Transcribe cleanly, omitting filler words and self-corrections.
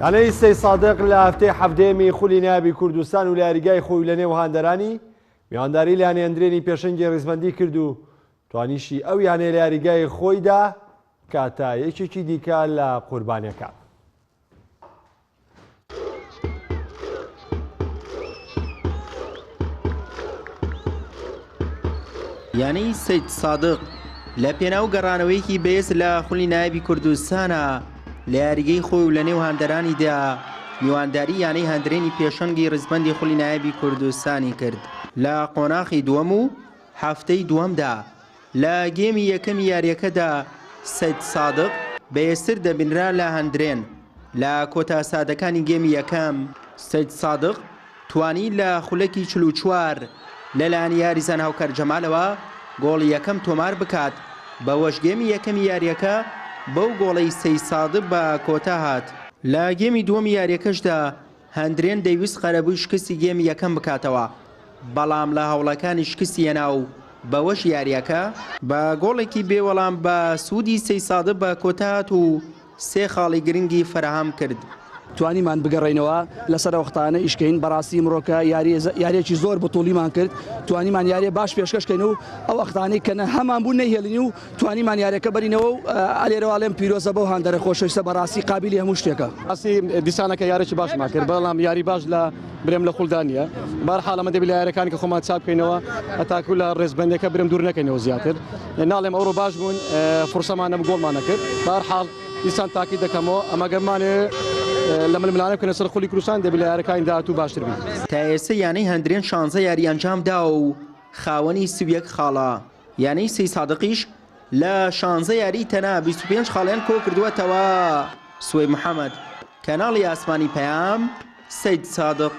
یانەی سەیدسادق لە هەفتەی حەڤدەیەمی خولی نایابی کوردستان و لە یاریگای خۆی و لەنێو هاندەرانی، میوانداری لە یانەی هەندرێنی پێشەنگی ریزبەندی کرد و توانیشی ئەو یانەیە لە یاریگای خۆیدا بکاتە یەکێکی دیکە لە قوربانیەکان. یانەی سەیدسادق لە پێناو گەڕانەوەیەکی بەهێز لە خولی نایابی کوردستانە لە یاریگەی خۆی و لە نێو هاندەرانیدا میوانداری یانەی هەندرێنی پێشەنگی ڕیزبەندی خولی نایابی کوردستانی کرد لە قۆناخی دووەم و هەفتەی دووەمدا لە گێمی یەکەمی یارییەکەدا سەیدسادق بەهێزتر دەبینرا لە هەندرێن، لە کۆتا ساتەکانی گێمی یەکەم، سەیدسادق توانی لە خولەکی 44 لەلایەن یاریزان هاوکار جەمالەوە گۆڵی یەکەم تۆمار بکات، بەوەش گێمی یەکەمی یارییەکە بەو گۆڵەی سەیدسادق بە کۆتا هات. لە گێمی دووەمی یارییەکەشدا هەندرێن دەیویست قەرەبووی شکستی گێمی یەکەم بکاتەوە، بەڵام لە هەوڵەکانی شکستی هێنا و بەوەش یارییەکە بە گۆڵێکی بێ وەڵام بە سوودی سەیدسادق بە کۆتا هات و سێ خاڵی گرنگی فەراهەم کرد. توانیمان بگەڕێینەوە لەسەر ئەو خەتانە ئیش کەین، بەڕاستی ئمڕۆکە یارییەکی زۆر بەتوڵیمان کرد، توانیمان یارییە باش پێشکەش کەین و ئەو ئەختانەی کە هەمان بوو نەیهێڵین و توانیمان یاریەکە بەرینەوە و ئەلێرەوە ئەڵێم پیرۆزە بەو هاندەرە خۆشەویستە بەڕاستی قابیلی هەموو شتێکە. ڕاستی دیسانەکە یاریی باشمان کرد بەڵام یاری باش لە برێم لە خولدا نییە بەهەرحاڵ ئەمە دەبی لە یاریەکان کە خۆمان چاک بکەینەوە هەتاکو لە ڕێزبەندەکە برێم دوور نەکەینەوە زیاتر ناڵێم ئەوڕۆ باش بوون فرسەمان نەبوو گۆڵمان نەکرد بەهەرحاڵ دیسان تاکی دەکەمەوە ئەمە گەرمانێ لە ململانێ بکەنە سەر خولی کوردستان دەبی لە یاریەکانی داهاتوو باشتر بین. تا ئێستا یانەی هەندرێن شانزە یاری ئەنجام داوە و خاوەنی 31 خاڵە. یانەی سەیدسادقیش لە شانزە یاریی تەنها 25 خاڵیان کۆکردووەتەوە. سوەی محەمەد، کەناڵی ئاسمانی پەیام، سەیدسادق.